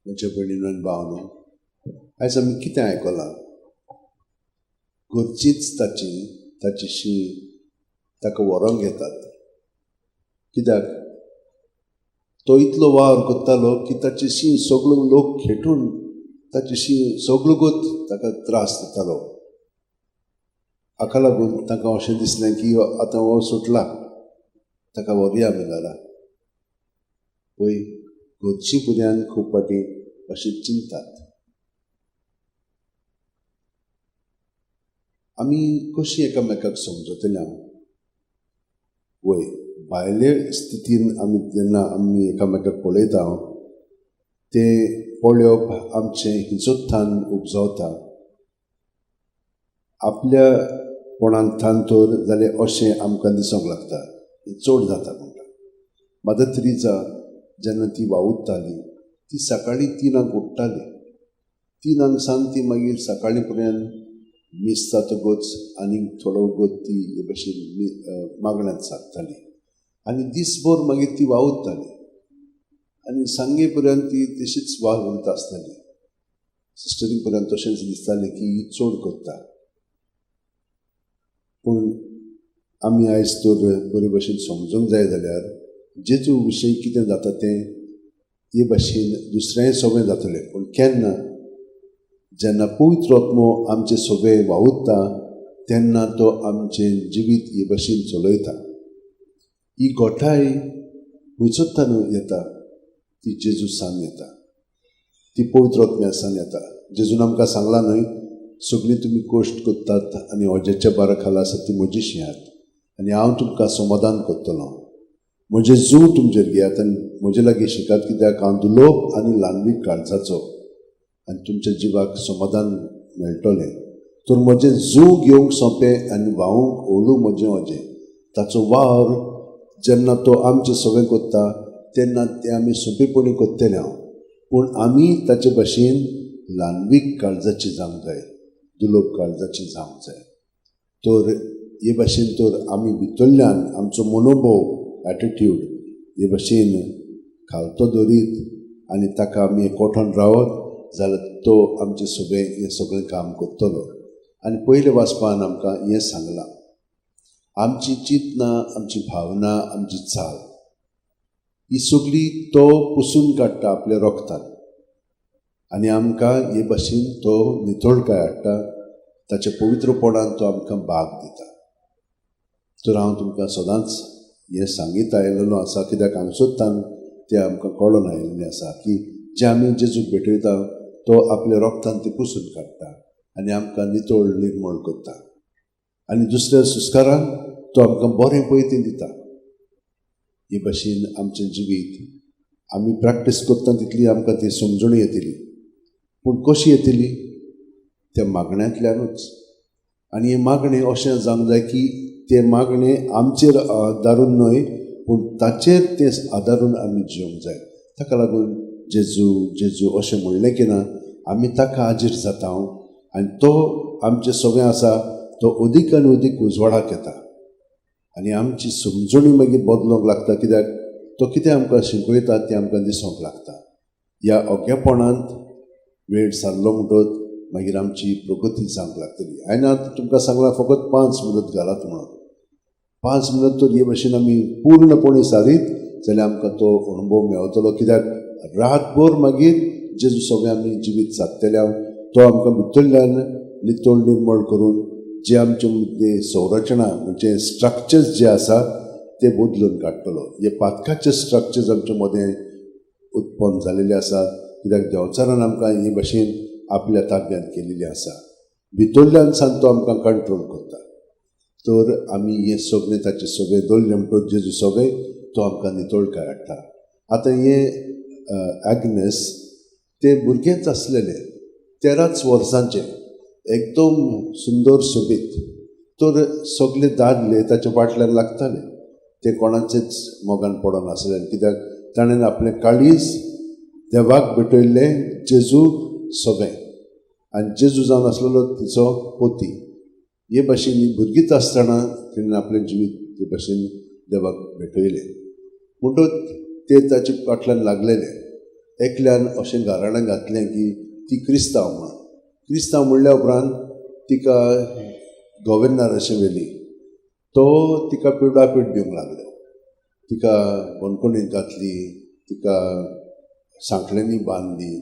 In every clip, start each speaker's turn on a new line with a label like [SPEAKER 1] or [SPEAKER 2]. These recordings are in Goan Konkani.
[SPEAKER 1] म्हज्या भयणीनो आनी भावांनो, आयज आमी कितें आयकलां? घरचींच ताची शी ताका व्हरोंक येतात. कित्याक? तो इतलो वावर करतालो की ताची शी सगळो लोक खेटून ताची शी सगळो गोत ताका त्रास दितालो. हाका लागून तांकां अशें दिसलें की आतां हो सुटला, ताका व्हरया आमी घरा. पळय, घरचीं भुरग्यांक खूब फावटी अशें चिंततात. आमी कशीं एकामेकाक समजतले? हांव वय भायले स्थितीन आमी जेन्ना आमी एकामेकाक पळयता तें पळोवप आमचें हिजोत्थान उपजावता. आपल्या कोणाक थान तर जाल्यार अशें आमकां दिसूंक लागता, चड जाता म्हणटा. मदर तेरेजा जेन्ना ती वावुरताली ती सकाळीं 3 उठ्ठाली. 3 सावन ती मागीर सकाळीं पर्यंत मीस जातकच आनीक थोडो वगत ती हे भशेन मागण्यांत सारताली आनी दीसभर मागीर ती वावुरताली आनी सांगे पर्यंत ती तशीच वावुरत आसताली. सिस्टरींग पर्यंत तशेंच दिसतालें की ही चड करता. पूण आमी आयज तर बरे भशेन समजूंक जाय जाल्यार जेजू विशयी कितें जाता तें हे भशेन दुसऱ्यांय सगळें जातलें. पूण केन्ना? जेन्ना पवित्र आत्मो आमचे सगळे वावुरता तेन्ना तो आमचें जिवीत हे भशेन चलयता. ही गोठाय खंयचोत्तान येता? ती जेजू सान येता, ती पवित्र आत्म्या सान येता. जेजून आमकां सांगलां न्हय, सगळीं तुमी कश्ट करतात आनी ओजेच्या बारा खाला आसा ती म्हजी शिंयात आनी हांव तुमकां समाधान करतलो. म्हजें जूं तुमचेर घेयात आनी म्हजे लागीं शिकात, कित्याक हांव दुलोब आनी ल्हानवीक काळजाचो आनी तुमच्या जिवाक समाधान मेळटलें. तर म्हजें जूं घेवंक सोंपें आनी व्हांवूंक ओलू म्हजें ओजें. ताचो वावर जेन्ना तो आमचें सगळें करता तेन्ना तें आमी सोंपेपणी करतले हांव. पूण आमी ताचे भशेन ल्हानवीक काळजाची जावंक जाय, दुलोब काळजाची जावंक जाय. तर हे भशेन तर आमी भितरल्यान आमचो मनोभोव एटिट्यूड हे भशेन खालतो दवरीत आनी ताका आमी एकवठोन रावत जाल्यार तो आमचें सगळें हें सगळें काम करतलो. आनी पयले वाचपान आमकां हें सांगलां, आमची चिंतना, आमची भावना, आमची चाल ही सगळी तो पुसून काडटा आपल्या रोगतान आनी आमकां हे भशेन तो नितळकाय हाडटा. ताच्या पवित्रपणान तो आमकां भाग दिता. तर हांव तुमकां सदांच हें सांगीत आयिल्लो आसा, कित्याक हांगसोत्तान तें आमकां कळोन आयिल्लें आसा की जें आमी जेजूक भेटयता तो आपल्या रोगतान ती पुसून काडटा आनी आमकां नितळ निर्मळ करता. आनी दुसऱ्या संस्कारान तो आमकां बरें पळय तें दिता. हे भशेन आमचें जिवीत आमी प्रॅक्टीस करता तितली आमकां ती समजणी येतली. पूण कशी येतली? त्या मागण्यांतल्यानूच. आनी हें मागणें अशें जावंक जाय की तें मागणें आमचेर आदारून न्हय, पूण ताचेर तें आदारून आमी जिवंक जाय. ताका लागून जेजू जेजू अशें म्हणलें की ना आमी ताका हाजीर जाता आनी तो आमचें सगळें आसा तो अदीक आनी अदीक उजवाडाक येता आनी आमची समजणी मागीर बदलूंक लागता. कित्याक तो कितें आमकां शिकयता तें आमकां दिसूंक लागता. ह्या अज्ञापणांत वेळ सारलो म्हणटच मागीर आमची प्रगती जावंक लागतली. हांवें आतां तुमकां सांगलां फकत 5 मिनट घालात म्हणून. 5 मिनट तर हे भशेन आमी पूर्णपणे सारीत जाल्यार आमकां तो अणभव मेळटलो. कित्याक रातभर मागीर जेजू सगळें आमी जिवीत सादतले, तो आमकां भितरल्यान नितळ निर्मळ करून जे आमचे मदले संरचना म्हणजे स्ट्रक्चर्स जे आसा ते बदलून काडटलो. हे पातकाचे स्ट्रक्चर्स आमचे मदें उत्पन्न जालेले आसा, कित्याक देंवचारान आमकां हे भशेन आपल्या ताब्यांत केलेली आसा. भितरल्यान सान तो आमकां कंट्रोल करता. तर आमी हें सगळें ताचें सगळें दवरलें म्हणटकच जेजू सगळें तो आमकां नितळकाय हाडटा. आतां हें एग्नेस तें भुरगेंच आसलेलें, 13 वर्सांचें, एकदम सुंदर सोबीत. तर सगळे दादले ताच्या फाटल्यान लागताले, ते कोणाचेच मोगान पडनासले, कित्याक ताणें आपलें काळीज देवाक भेटयल्लें जेजू सगळें. आनी जेजू जावन आसलेलो तिचो पोती. हे भाशेन ही भुरगींच आसतना तिणें आपलें जिवीत ते भाशेन देवाक भेटयलें. म्हणटकच ते ताचे फाटल्यान लागलेले. एकल्यान अशें गाराणें घातलें की ती क्रिस्तांव म्हण. क्रिस्तांव म्हणल्या उपरांत तिका गव्हर्नर अशें व्हेली. तो तिका पिडापीड दिवंक लागलो. तिका बंदखणींत घातली, तिका सांखळ्यांनी बांदली,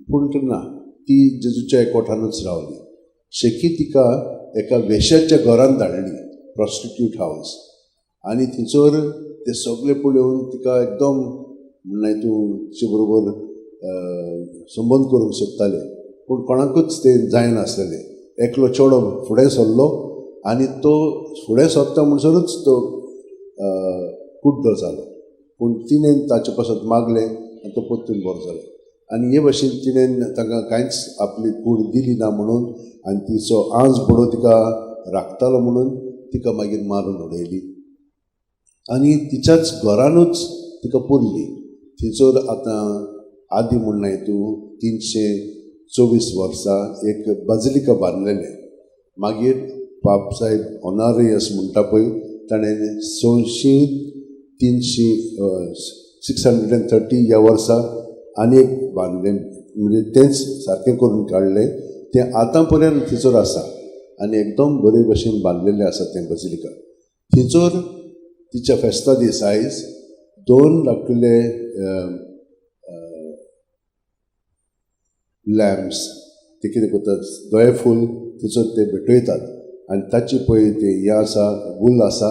[SPEAKER 1] पूण ना, ती जेजूच्या एकवटानूच रावली. शेकी तिका एका वेश्याच्या घरांत धाडली, प्रोस्टिट्यूट हावस. आनी थंयसर ते सगळे पळोवन तिका एकदम म्हणल्यार तूं तिचे बरोबर संबंद करूंक सोदताले, पूण कोणाकूच तें जायनासलेलें. एकलो चेडो फुडें सरलो आनी तो फुडें सरता म्हणसरूच तो कुड्डो जालो. पूण तिणें ताचे पासत मागलें आनी तो परतून बरो जालो. आनी हे भशेन तिणें तांकां कांयच आपली कूड दिली ना म्हणून आनी तिचो आंज बडो तिका राखतालो म्हणून तिका मागीर मारून उडयली आनी तिच्याच घरानूच तिका पुरली. थंयसर आतां आदी म्हणलें तूं 324 वर्सां एक बाजलिका बांदलेलें. मागीर पाप साहेब ऑनारियस म्हणटा पळय, ताणें 600 630 ह्या वर्सा आनी एक बांदलें, म्हणजे तेंच सारकें करून काडलें. तें आतां पर्यंत थंयसर आसा आनी एकदम बरे भशेन बांदलेलें आसा तें बजलिका. थंयसर तिच्या फेस्ता दीस आयज 2 धाकटुले लॅम्प्स ते कितें करतात, दोळे फूल थंयसर ते भेटयतात आनी ताची पळय तें हें आसा, वूल आसा,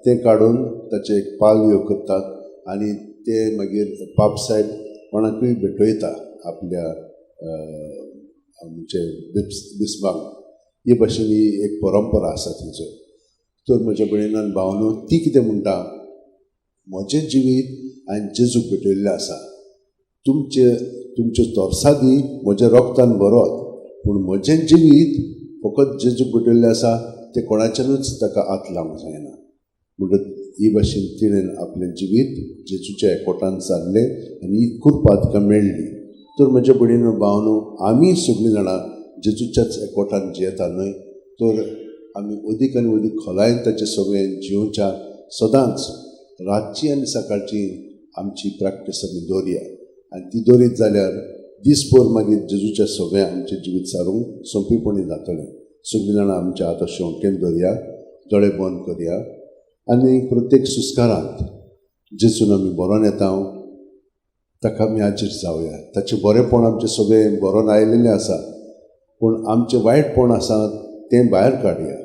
[SPEAKER 1] तें काडून ताचें एक पालयो करतात आनी ते मागीर पाप सायब कोणाकूय भेटयता आपल्या म्हणजे बिस्पांक. हे भशेन ही एक परंपरा आसा थंयसर. तर म्हज्या भयणान भावनो, ती कितें म्हणटा, म्हजें जिवीत हांवें जेजूक भेटयल्लें आसा, तुमचे तुमच्यो तरसादी म्हज्या रोगतान भरत, पूण म्हजें जिवीत फकत जेजूक भेटयल्लें आसा, तें कोणाच्यानूच ताका हात लावंक जायना. म्हणटकच ही भाशेन तिणें आपलें जिवीत जेजूच्या एकवटान सारलें आनी ही कृपा तिका मेळ्ळी. तर म्हज्या भयणीनो भावनो, आमी सगळीं जाणां जेजूच्याच एकवटान जियेता न्हय, तर आमी अदीक आनी अदीक खोलायेन ताचे सगळें जिवच्या सदांच रातची आनी सकाळची आमची प्रॅक्टीस आमी दवरया. आनी ती दवरीत जाल्यार दीसभर मागीर जेजूच्या सगळें आमचें जिवीत सारूंक सोंपेपणी जातलें. सगळीं जाणां आमच्या हात शेंवटेन दवरया, दोळे बंद करया आनी प्रत्येक सुस्कारांत जेजून आमी बरोवन येता ताका आमी हाजीर जावया. ताचें बरेंपण आमचें सगळें बरोवन आयिल्लें आसा, पूण आमचें वायटपण आसा तें भायर काडया.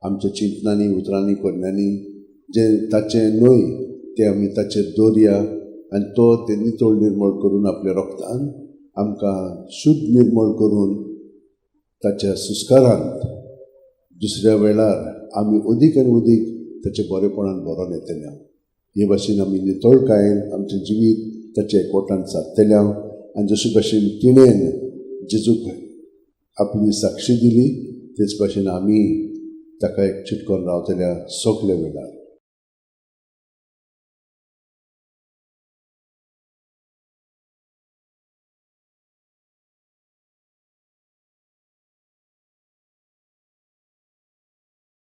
[SPEAKER 1] आमच्या चिंतनांनी, उतरांनी, करण्यांनी जें ताचें न्हय तें आमी ताचेर दवरया आनी तो तें नितळ निर्मळ करून आपल्या रोगतान आमकां शुद्ध निर्मळ करून ताच्या सुस्कारांत दुसऱ्या वेळार आमी अदीक आनी अदीक ताच्या बरेपणान बरोवन येतले. हे भाशेन आमी नितळकायेन आमचें जिवीत ताच्या एकवटान सारतले. आनी जशे भाशेन तिणेन जेजूक आपली साक्षी दिली, तेच भाशेन आमी ताका एक चिटकोन रावतल्या सगल्या वेळार.